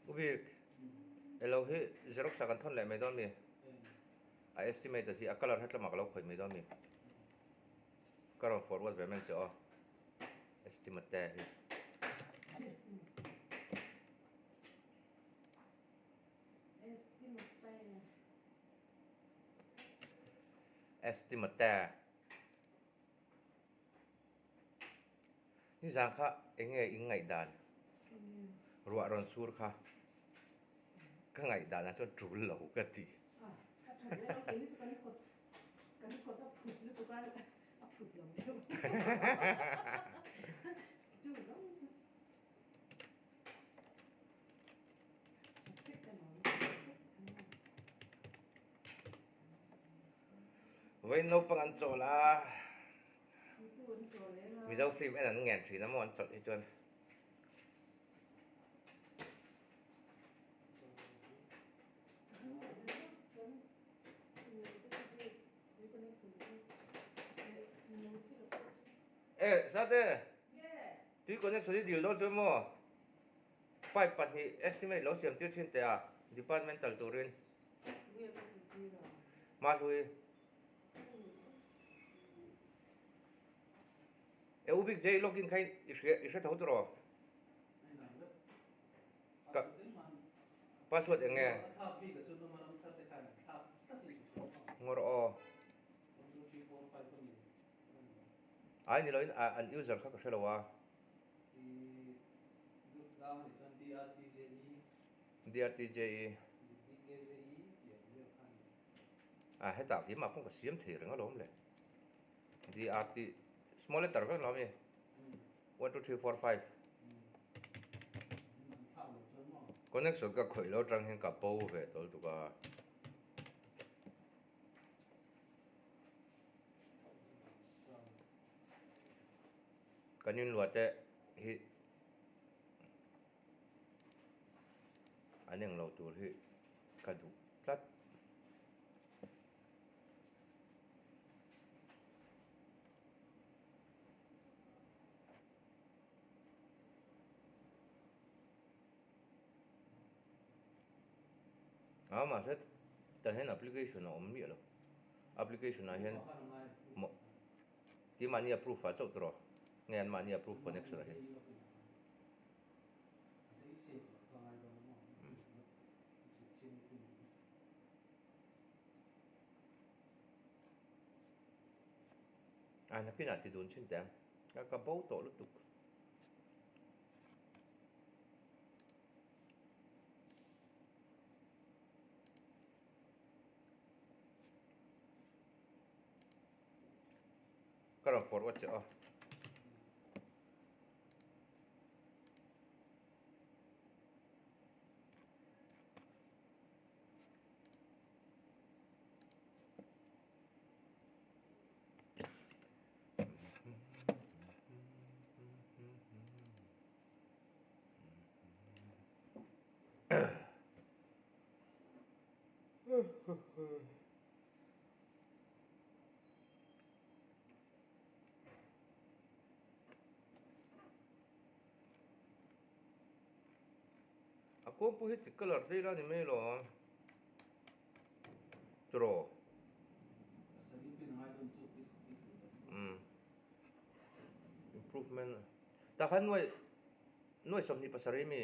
U Bik, elo hi Xerox ah kan thawn leh mai dawn mi? A estimate a zi, a colour hetlamah ka lo khawih mai dawn mi? Ka rawn forward ve mai ang che aw. Estimate hi. Estimate. Nizan kha eng nge in ngaihdan? Ruah rawn sur kha ka ngaihdan ah chuan tul lo ka ti. Vawiin naupang an chawl a. Mizo film en an ngen thin a maw an chawlh hi chuan. E Sate tui connection hi dil dawn chuan maw pipe pahnih estimate lo siam tir thin teh a departmental turin Mahlui. E u bik J login kha i hria i hre tho tawh ka password eng nge ngawr aw ai ni loin an user kha ka hre lo a DRTJE Ah hetah keimah pawh ka siam thei reng alawm le. DRT small letter vek lo ami 1 2 3 4 5 Connection ka khawih lo tang hian ka bo ve tawl tuk a. Kan inluah te hi an englo tur hi ka duh tlat. A mahse tah hian application a awm miah lo application ah hian maw keimahni approve ah chauh tawh nge anmahni approve connection ah hian. A nakinah ti dun chin teh ang ka ka bo tawh lutuk. Ka rawn forward che aw. A kawngpui hi chi colour te ila ni mai lo tiraw umm improvement tah khan nuai nuai 27 mi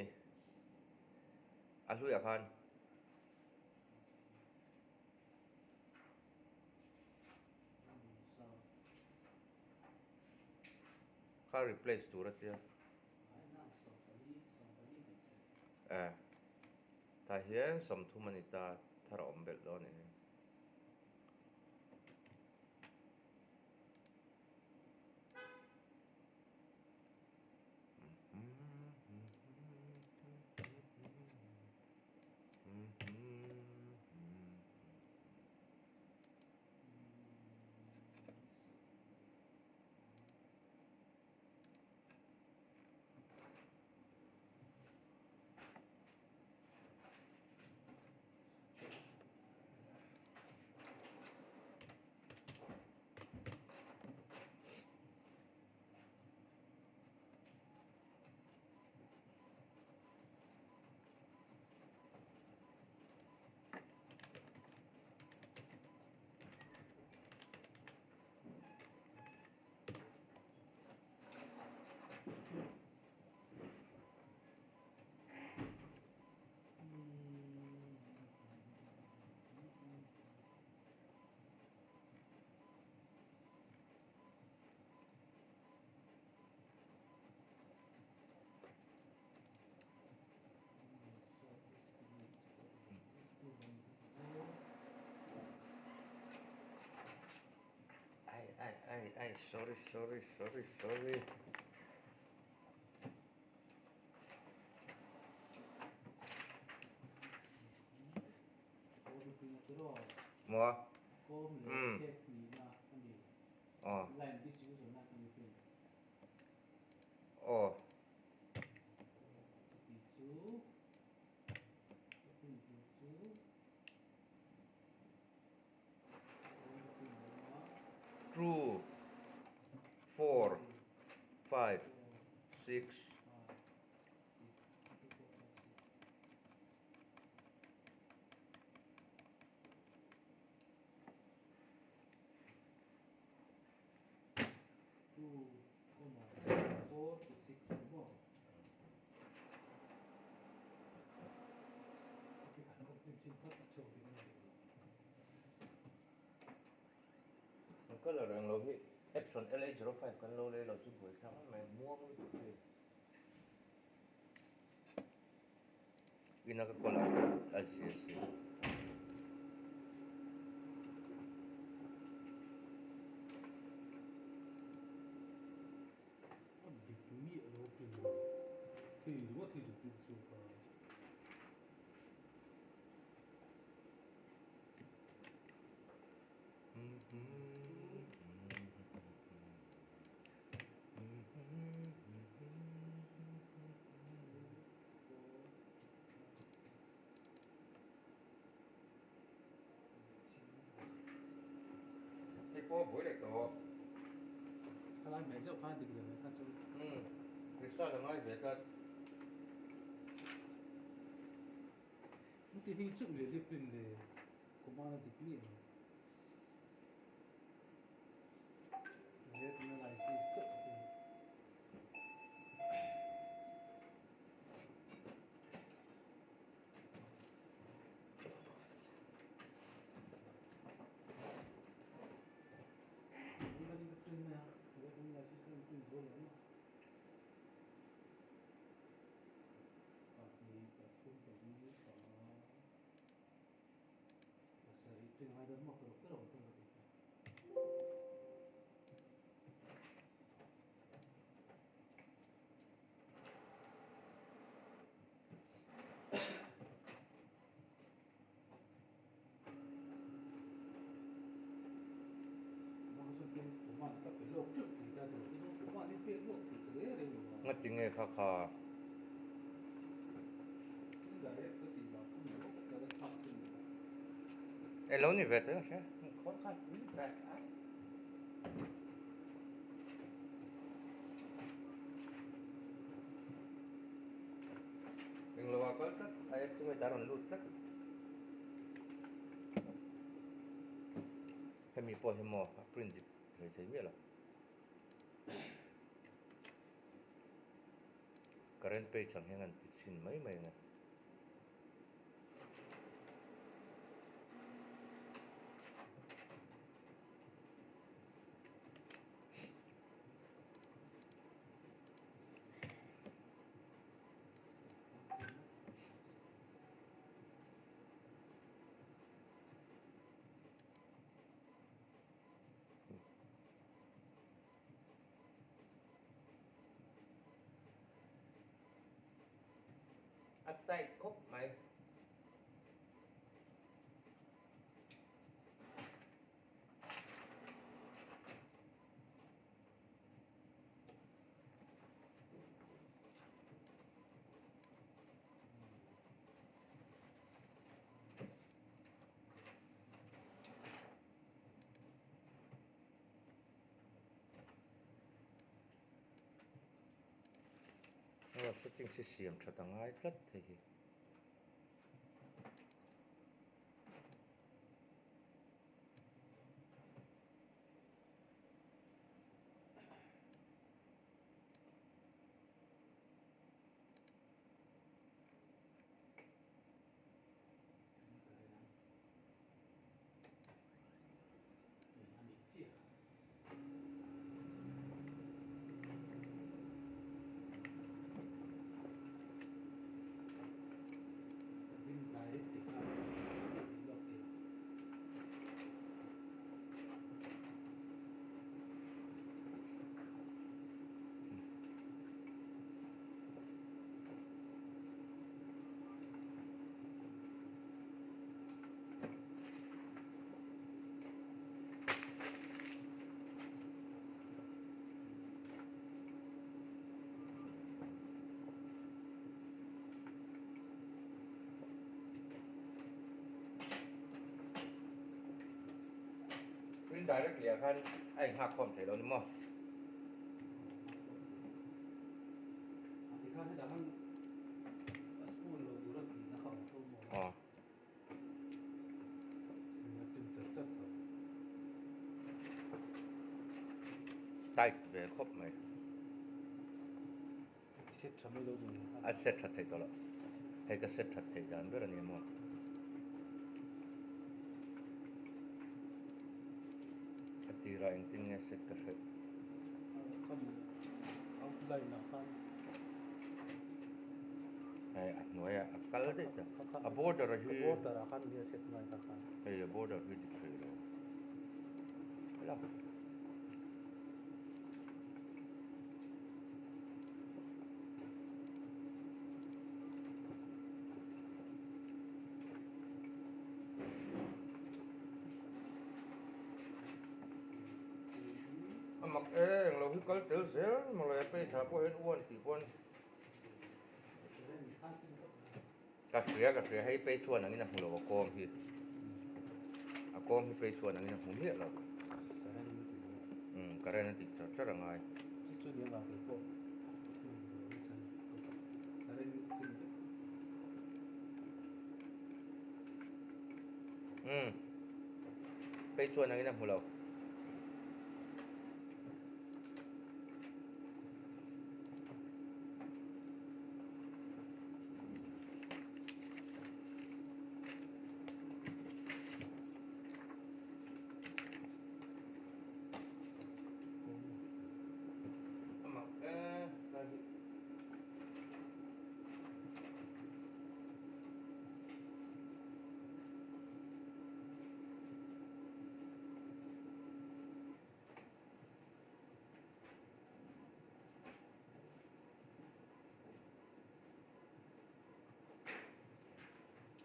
a hluiah khan. Kha replace tur a tia eh tah hian 30 a ni ta thar a awm belh dawn a ni. Ai sorry sorry sorry sorry. Maw? Umm. Aw. Aw. Two, four, five, six. An colour ang lo hi Epson LA05 kan lo lei lo chu buaithlak em mai muang lutuk hi. Ina ka call ang hian a zia si. A dik miah lo pin lo. Hei ringawt hi chu pin chhuak a. Hei pawh a buai leh tawh. Khalai mai zeuh khan dik leh mai kha chu. Umm, restart a ngai ve tlat. Heti hi chuh leh lip in leh command a dik miah lo. Z analysis zeuh a ti. Ngati nge kha kha. E lo ni ve te hre. Khawr kha ni ve. Englo ah kal tlat a estimate a rawn lut tlat. Hemi pawh hi maw a print dik thei thei miah lo. Current page ang hian an ti chhin mai mai ang e. A tight khawp mai. Aw settings hi siam that a ngai tlat thei hi. Print directly ah khan a inghak khawm thei lo ni maw? Tikhan hetah khan a spoon lo tur a tihna kha awm tho maw? Aw. A print char char tho. Tight ve khawp mai. I set tha mai lo ni. A set tha thei tawh lo. Hei ka set that theih dan ber a ni maw? A tirah engtin nge set ka hre. Khami outline ah khan. Hei a hnuaiah a kal daih ta. A border a hi. A border ah khan nia set ngai kha khan. Hei a border hi dik thei lo. Hello. A mak e, englo hi kal tel zel mawle page ah pawh hian uan tih pawn ka hria ka hria hei page chuan angin a hmu lo a kawm hi a kawm hi page chuan angin a hmu miah lo current a tih char char a ngai. Umm page chuan angin a hmu lo. A mak e tlai hi.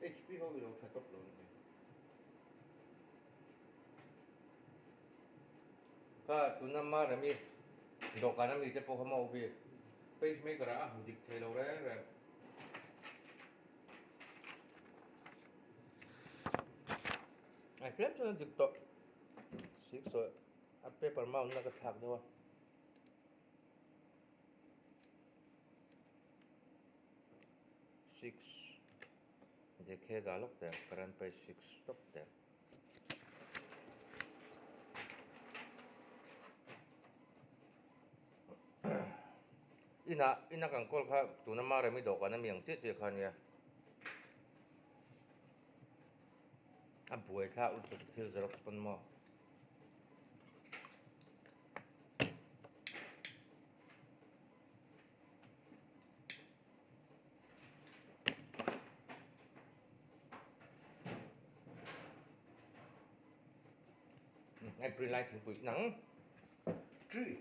HP ho hi lo tha tawp lo ni. Ka tuna Marami dawhkan ami te pawh kha maw bik pacemaker ah a hmu dik thei lo reng reng. Ai tlem chuan a dik tawh. Sik sawi a paper mount na ka thlak deuh a. Six dekhega lawk teh current page six lawk teh. Inah ina kan kawl kha tuna Maremi dawhkan ami ang chiah chiah kha ania. A buai thlak lutuk thil xerox pawn maw. Hei print lai thingpui nang tree.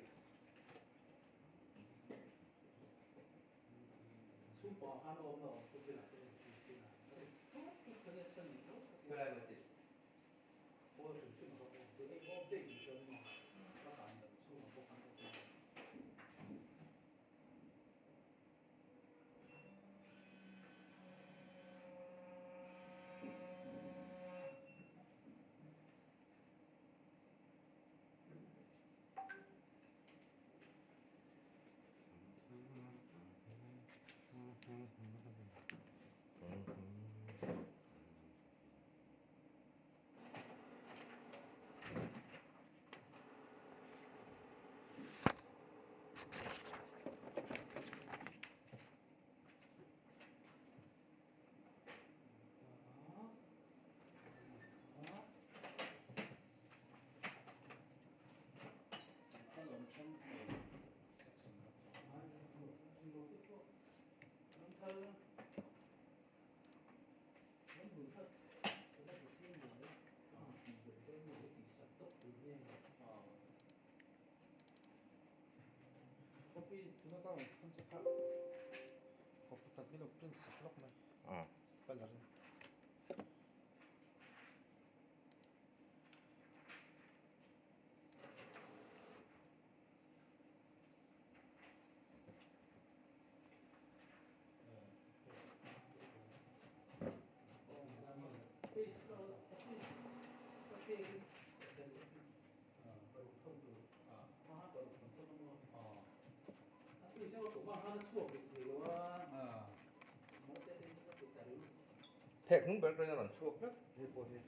Phek hnung ber atangin a rawn chhuak vek hei pawh hi.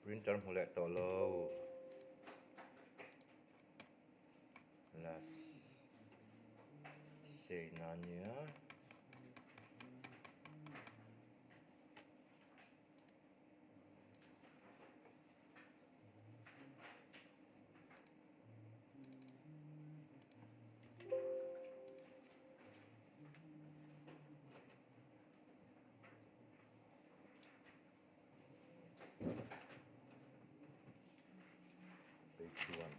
Printer hmu leh tawh lo. Last sei na nia. Page 1.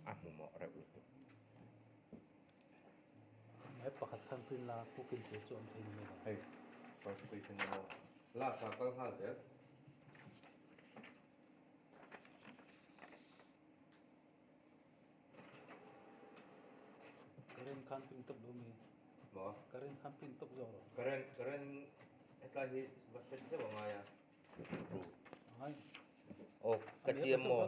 A hmu mawh reuh lutuk. Mai pakhat khan print la cooking tur chu awm thei ni lo. Hei first page a ni maw? Last ah kal nghal zel. Current khan print tawp lo mi? Maw? Current khan print tawp zawk lo. Current current hetlai hi va set zeuh a ngai a. Aw ka ti maw?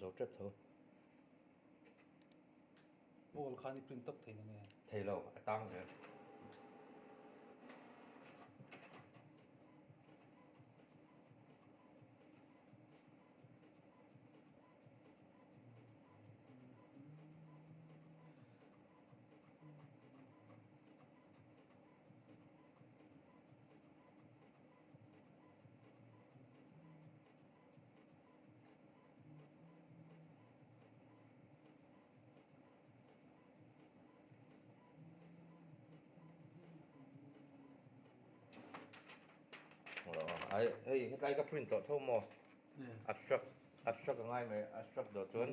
Zo tep tho. Thei lo a tang zel. Hei hetlai ka print tawh tho maw abstract abstract a ngai mai abstract dawh chuan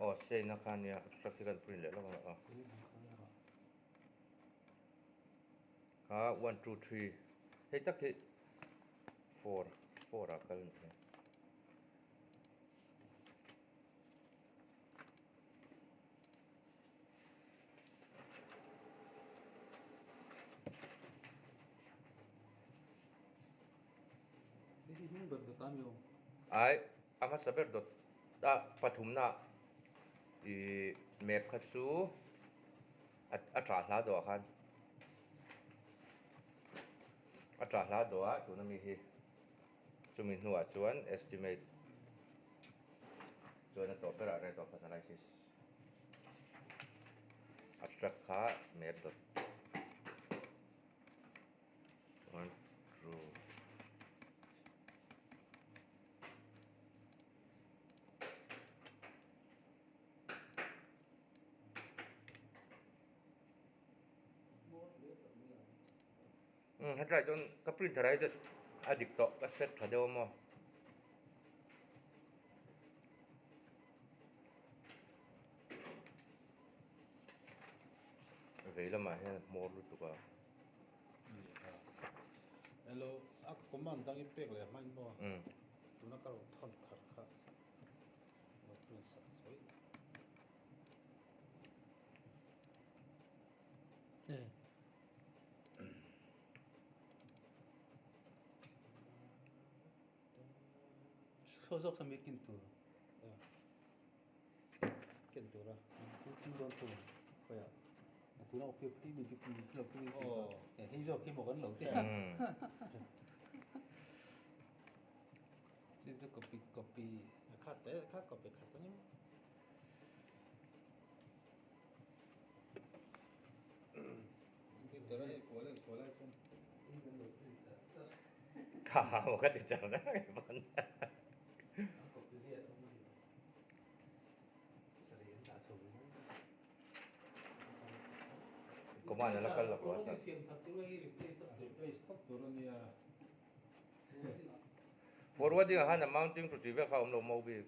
aw sein a kha nia abstract hi kan print leh lawk ang aw. Kha one two three hei tak hi four four ah kal a ni hi. Ai a hmasa ber dawt a pathumna ih map kha chu a tah hla dawh ah khan a tah hla dawh a tuna mi hi chumi hnuah chuan estimate chuan a tawp berah rate of analysis abstract kha map dawt. One two. Um hetlai chuan ka printer ah hian a dik tawh ka set tha deuh a maw. Vei lamah hian a hmawr lutuk a. Hello, a command dang i pek leh hmain maw? Tuna ka rawn thawn thar kha lo print sak sawi. Saw zawk sa mi kin tur. Ken tur a. Chu thil dawn tur. Khawiah. Tuna ok pi mi pi pi lo pi si. Hei zawk hi maw kan lo te. Chi chu copy copy. Kha te kha copy khat ani. Ken tur a hei kual kual ai chuan. Kha maw ka ti char reng reng pawn. Command a la kal lo a sa. Forwarding ah khan a mounting tur tih vel kha a awm lo mo bik.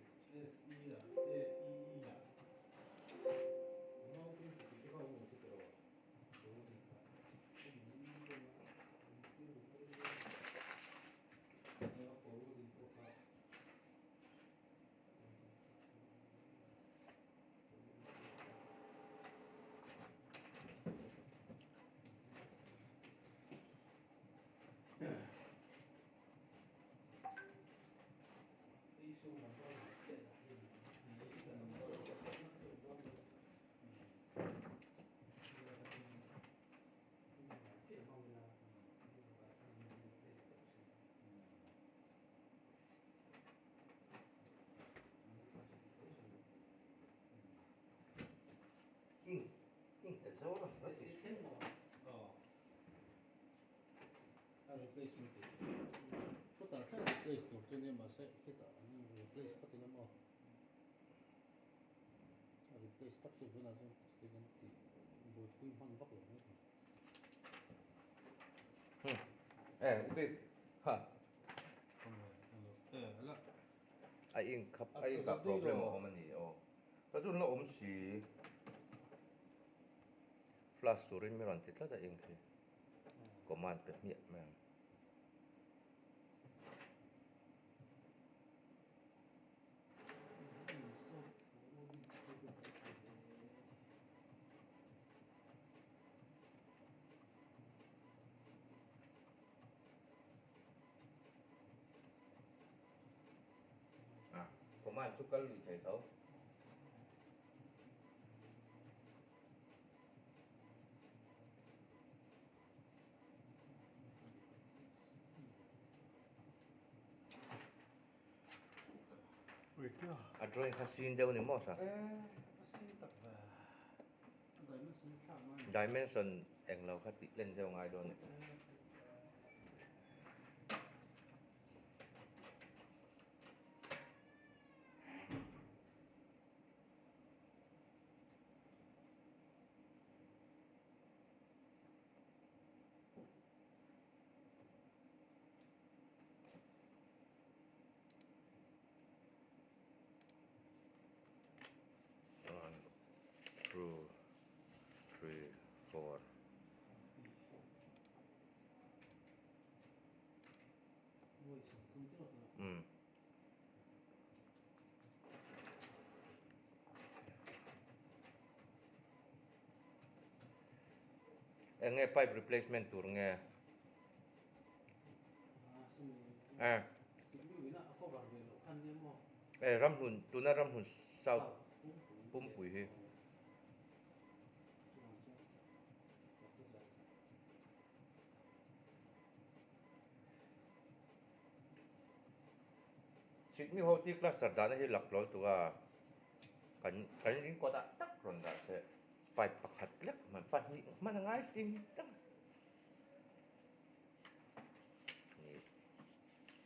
Ink ink ta zo lo lo ti A replacement tih khawtah thleng replace tur chu nia mahse khitah an replace phawt ila maw a replace tak chu tunah chuan chuti kan tih buaipui hman vak lo mai thei. Eh upik ha a ink kha a ink ah problem a awm a ni aw ka chu la awm si flash turin mi rawn ti tlat a ink hi. Command pe hmiah mai ang. Ah, command chu kal lui thei tho. A drawing kha sin deuh ni maw sa? Dimension englo kha tih len deuh ngai dawn ni. One, two, three, four. Um. Eng nge pipe replacement tur nge? Eh. Eh ramhlun tuna ramhlun south pumpui hi. Sydney ho tea cluster dahna hi lak lawl tura kan kan in kawtah tak rawn dah se pipe pakhat lek hman pahnih hman a ngai ting tang ni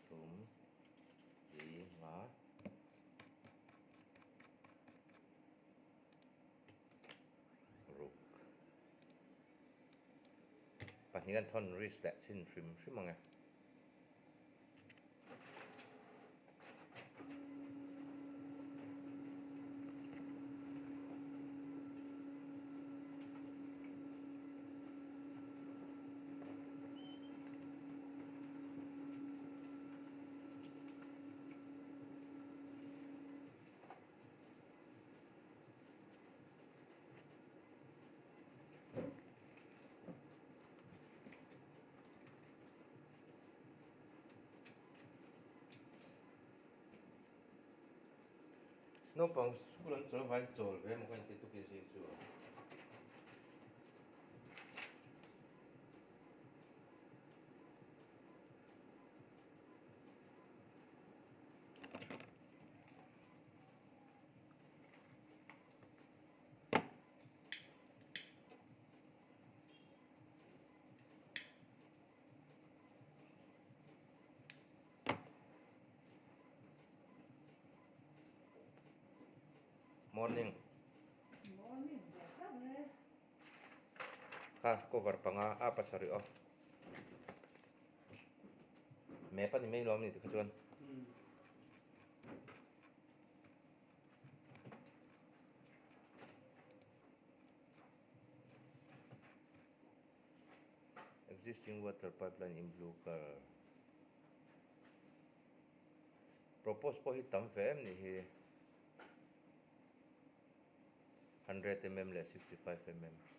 thum li nga ruk pahnih an thawn risk leh chin hrim hrim ang e. Naupang school an chawl vain chawl ve emaw ka inti tukin zing chu. Morning. Morning ve chauh e. Kha cover panga a pasarih aw. Map a ni mai lawm ni tikha chuan. Existing water pipeline in blue color. Propose pawh hi tam ve em nih hi. 100 mm leh 65 mm.